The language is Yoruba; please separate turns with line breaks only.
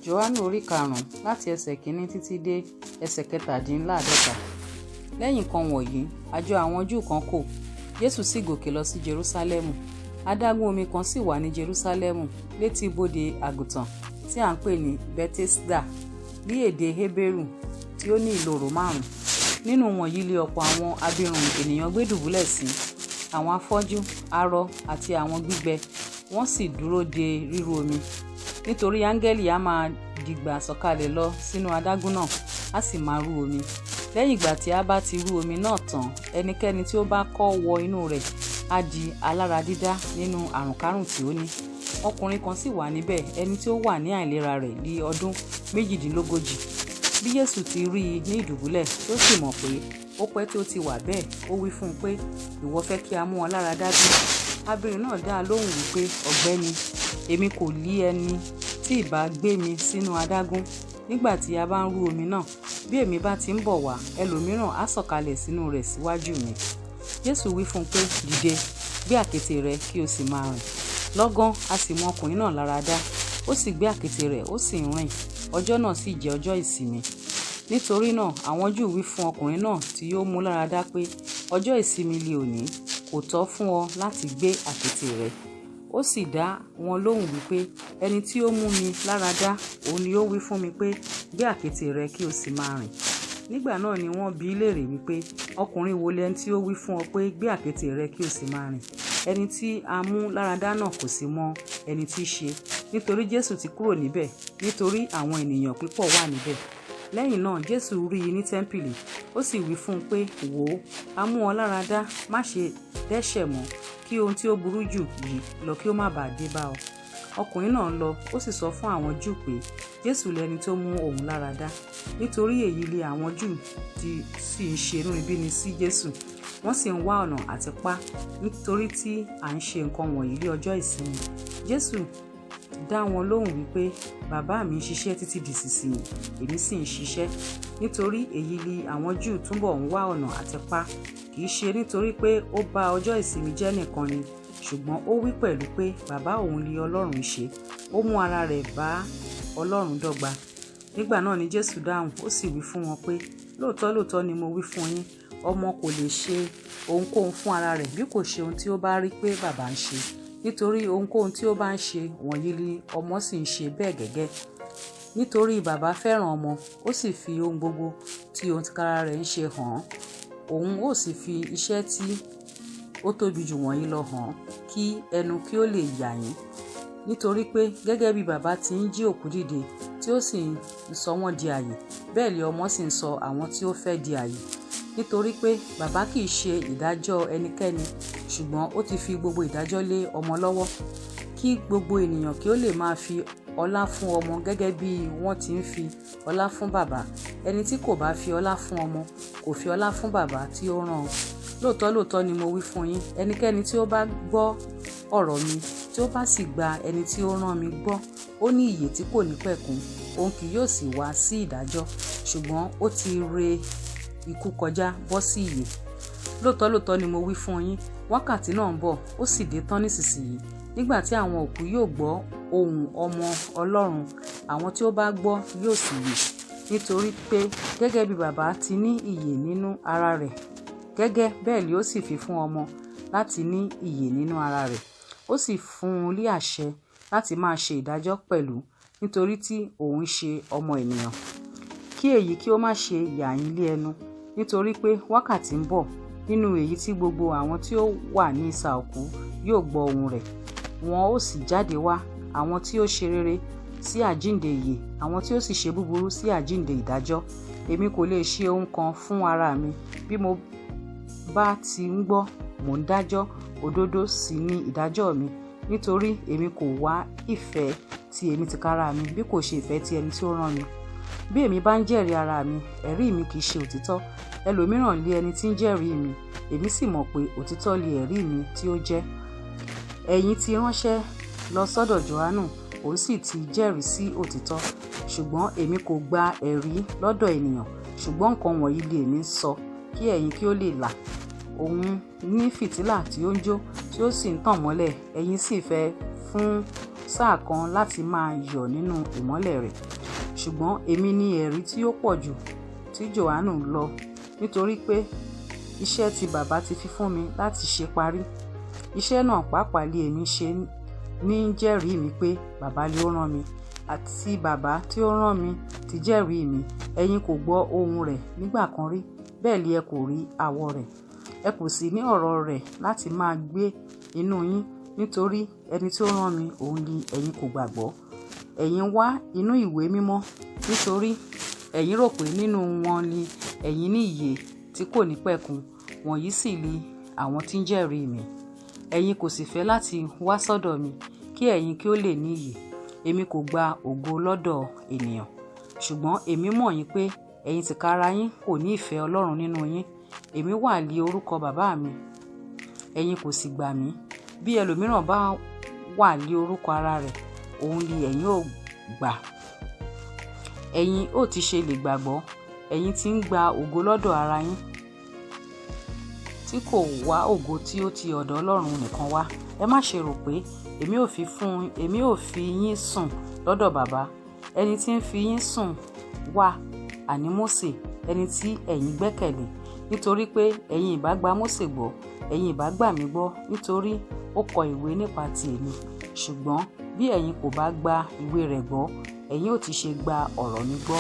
Jòhánù orí karùn-ún láti ẹsẹ̀ kìíní títí dé ẹsẹ̀ kẹtàdínláàdọ́ta. Lẹ́yìn nǹkan wọ̀nyí, àjọ àwọn Júù kan kò, Jésù sì gòkè lọ sí Jerúsálẹ́mù. Adágún omi kan sì wà ní Jerúsálẹ́mù létí ibodè àgùntàn tí à ń pè ní Bẹ́tésídà ní èdè Hébérù, tí ó ní ìloro márùn-ún. Nínú wọ̀nyí li ọ̀pọ̀ àwọn abirùn ènìyàn gbé dùbúlẹ̀ sí, àwọn afọ́jú, arọ àti àwọn gbígbẹ, wọ́n sì dúró de rírú omi. Nítorí áńgẹ́lì a máa dìgbà sọ̀kalẹ̀ lọ sínú adágún náà, a sì máa rú omi. Lẹ́yìn ìgbà tí a bá ti rú omi náà tán, ẹnikẹ́ni tí ó bá kọ́ wọ inú rẹ̀ á di alára dídá nínú àrùnkárùn tí ó ní. Ọkùnrin kan sì wà níbẹ̀, ẹni tí ó wà ní àìlera rẹ̀ ní ọdún 38. Bí Jésù ti rí i ní ìdùbúlẹ̀, tí ó sì mọ̀ pé ó pẹ́ tí ó ti wà bẹ́ẹ̀, ó wí fún un pé, "Ìwọ fẹ́ kí a mú ọ lára dá bí?" Abirùn náà dá a lóhùn wípé, "Ọ̀gbẹ́ni, èmi kò lí ẹni tí ìbá gbé mi sínú adágún nígbà tí a bá ń rú omi náà. Bí èmi bá ti ń bọ̀ wá, ẹlòmíràn á sọ̀kalẹ̀ sínú rẹ̀ síwájú mi." Jésù wí fún un pé, "Dìde, gbé àkéte rẹ kí o sì máa rìn." Lọ́gán a sì mú ọkùnrin náà lára dá, ó sì gbé àkéte rẹ̀, ó sì ń rìn. Ọjọ́ náà sì jẹ́ ọjọ́ ìsinmi. Nítorí náà àwọn Júù wí fún ọkùnrin náà tí ó mú lára dá pé, "Ọjọ́ ìsinmi li òní, kò tọ́ fún ọ láti gbé àkéte rẹ." Ó sì dá wọn lóhùn wípé, "Ẹni tí ó mú mi lára dá, òun ni ó wí fún mi pé, 'Gbé àkéte rẹ kí o sì máa rìn.'" Nígbà náà ni wọ́n bi í léèrè wípé, "Ọkùnrin wo lẹni tí ó wí fún ọ pé, 'Gbé àkéte rẹ kí o sì máa rìn'?" Ẹni tí a mú lára dá náà kò sì mọ ẹni tí í ṣe, nítorí Jésù ti kúrò níbẹ̀, nítorí àwọn ènìyàn púpọ̀ wà níbẹ̀. Lẹ́yìn náà Jésù rí i ní tẹ́ḿpìlì, ó sì wí fún un pé, "Wò ó, a mú ọ lára dá, má ṣe dẹ́ṣẹ̀ mọ́, kí ohun tí ó burú jù yìí lọ kí ó má bàa dé bá ọ." Ọkùnrin náà lọ, ó sì sọ fún àwọn Júù pé Jésù lẹni tó mú òun lára dá. Nítorí èyí li àwọn Júù ti sì ń ṣe inúnibíni sí Jésù, wọ́n sì ń wá ọ̀nà àti pa á, nítorí tí à ń ṣe nǹkan wọ̀nyí ní ọjọ́ ìsinmi. Jésù dá wọn lóhùn wípé, "Bàbá mi ń ṣiṣẹ́ títí di ìsinsìnyí, èmi sì ń ṣiṣẹ́." Nítorí èyí li àwọn Júù túbọ̀ ń wá ọ̀nà àti pa á, kì í ṣe nítorí pé ó ba ọjọ́ ìsinmi jẹ́ nìkan ni, ṣùgbọ́n ó wí pẹ̀lú pé bàbá òun li Ọlọ́run ṣe, ó mú ara rẹ̀ bá Ọlọ́run dọ́gba. Nígbà náà ni Jésù dáhùn, ó sì wí fún wọn pé, "Lóòótọ́ lóòótọ́ ni mo wí fún yín, ọmọ kò lè ṣe ohunkóhun fún ara rẹ̀ bí kò ṣe ohun tí ó bá rí pé bàbá ń ṣe. Nítorí ohunkóhun tí ó bá ń ṣe, wọ̀nyí ni ọmọ sì ń ṣe bẹ́ẹ̀ gẹ́gẹ́. Nítorí bàbá fẹ́ràn ọmọ, ó sì fi ohun gbogbo tí òun tìkára rẹ̀ ń ṣe hàn án. Òun ó sì fi iṣẹ́ tí ó tóbi jù wọ̀nyí lọ hàn án, kí ẹnu kí ó lè yà yín. Nítorí pé gẹ́gẹ́ bí bàbá ti ń jí òkú dìde tí ó sì ń sọ wọ́n di ààyè, bẹ́ẹ̀ ni ọmọ sì ń sọ àwọn tí ó fẹ́ di ààyè. Nítorí pé bàbá kì í ṣe ìdájọ́ ẹnikẹ́ni, ṣùgbọ́n ó ti fi gbogbo ìdájọ́ lé ọmọ lọ́wọ́, kí gbogbo ènìyàn kí ó lè máa fi ọlá fún ọmọ gẹ́gẹ́ bí wọ́n ti ń fi ọlá fún bàbá. Ẹni tí kò bá fi ọlá fún ọmọ kò fi ọlá fún bàbá tí ó rán an. Lóòótọ́ lóòótọ́ ni mo wí fún yín, ẹnikẹ́ni tí ó bá gbọ́ ọ̀rọ̀ mi, tí ó bá sì gba ẹni tí ó rán mi gbọ́, ó ní ìyè tí kò nípẹ̀kun, òun kì yóò sì wá sí ìdájọ́, ṣùgbọ́n ó ti ré ikú kọjá bọ́ sí ìyè. Lóòótọ́ lóòótọ́ ni mo wí fún yín, wákàtí náà ń bọ̀, ó sì dé tán nísinsìnyí, nígbà tí àwọn òkú yóò gbọ́ ohùn ọmọ Ọlọ́run, àwọn tí ó bá gbọ́ yóò sì yè. Nítorí pé gẹ́gẹ́ bí bàbá ti ní ìyè nínú ara rẹ̀, gẹ́gẹ́ bẹ́ẹ̀ ni ó sì fi fún ọmọ láti ní ìyè nínú ara rẹ̀. Ó sì fún un ní àṣẹ láti máa ṣe ìdájọ́ pẹ̀lú, nítorí tí òun ṣe ọmọ ènìyàn. Kí èyí kí ó má ṣe yà yín lé ẹnu, nítorí pé wákàtí ń bọ̀ nínú èyí tí gbogbo àwọn tí ó wà ní isà òkú yóò gbọ́ ohùn rẹ̀. Wọn ó sì jáde wá, àwọn tí ó ṣe rere sí àjíǹde ìyè, àwọn tí ó sì ṣe búburú sí àjíǹde ìdájọ́. Èmi kò lè ṣe ohun kan fún ara mi, bí mo bá ti ń gbọ́, mò ń dájọ́, òdodo sì ni ìdájọ́ mi, nítorí èmi kò wá ìfẹ́ ti èmi tìkára mi, bí kò ṣe ìfẹ́ ti ẹni tí ó rán mi. Bí èmi bá ń jẹ́rìí ara mi, ẹ̀rí mi kì í ṣe òtítọ́. Ẹlòmíràn lé ẹni tí ń jẹ́rìí mi, èmi sì mọ̀ pé òtítọ́ li ẹ̀rí mi tí ó jẹ́. Ẹ̀yin ti ránṣẹ́ lọ sọ́dọ̀ Jòhánù, òun sì ti jẹ́rìí sí òtítọ́. Ṣùgbọ́n èmi kò gba ẹ̀rí lọ́dọ̀ ènìyàn, ṣùgbọ́n nǹkan wọ̀nyí li èmi ń sọ, kí ẹ̀yin kí ó lè là. Òun ní fìtílà tí ó ń jó, tí ó sì ń tàn mọ́lẹ̀, ẹ̀yin sì fẹ́ fún sáà kan láti máa yọ̀ nínú ìmọ́lẹ̀ rẹ̀. Ṣùgbọ́n èmi ní ẹ̀rí tí ó pọ̀ jù tí Jòhánù lọ, nítorí pé iṣẹ́ tí Baba ti fi fún mi láti ṣe parí. Iṣẹ́ náà pàápàá lé èmi ṣe ní jẹ́rìí mi pé Baba lé ó rán mi, àti Baba tí ó rán mi ti jẹ́rìí mi. Ẹ̀yin kò gbọ́ ohùn rẹ̀ nígbà kan rí, bẹ́ẹ̀ li ẹ kò rí àwọ̀ rẹ̀. Ẹ kò sì ní ọ̀rọ̀ rẹ̀ láti máa gbé inú yín, nítorí ẹni tí ó rán mi, òun ni ẹ̀yin kò gbàgbọ́. Ẹ̀yin wá inú ìwé mímọ́, nítorí ẹ̀yin rò pé nínú wọn ni ẹ̀yin ní ìyè tí kò ní pẹ̀kun, wọ̀nyí sì ni àwọn tí ń jẹ́rìí mi. Ẹ̀yin kò sì fẹ́ láti wá sọ́dọ̀ mi kí ẹ̀yin kí ó lè ní ìyè. Èmi kò gba ògo lọ́dọ̀ ènìyàn, ṣùgbọ́n èmi mọ̀ yín pé ẹ̀yin tìkára yín kò ní ìfẹ́ Ọlọ́run nínú yín. Èmi wá lí orúkọ Baba mi, ẹ̀yin kò sì gbà mí. Bí ẹlòmíràn bá wá lí orúkọ ara rẹ̀, òun ni ẹ̀yin ó gbà. Ẹ̀yin ó ti ṣe lè gbàgbọ́, ẹ̀yin tí ń gba ògo lọ́dọ̀ ara yín, tí kò wá ògo tí ó ti ọ̀dọ̀ Ọlọ́run nìkan wá. Ẹ má ṣe rò pé èmi ò fi yín sùn lọ́dọ̀ Baba. Ẹni tí ń fi yín sùn wà, àní Mósè, ẹni tí ẹ̀yin gbẹ́kẹ̀lé. Nítorí pé ẹ̀yin ìbá gba Mósè gbọ́, ẹ̀yin ìbá gbà mí gbọ́, nítorí ó kọ ìwé nípa ti èmi. Ṣùgbọ́n bí ẹ̀yin kò bá gba ìwé rẹ̀ gbọ́, ẹ̀yin ó ti ṣe gba ọ̀rọ̀ mi gbọ́?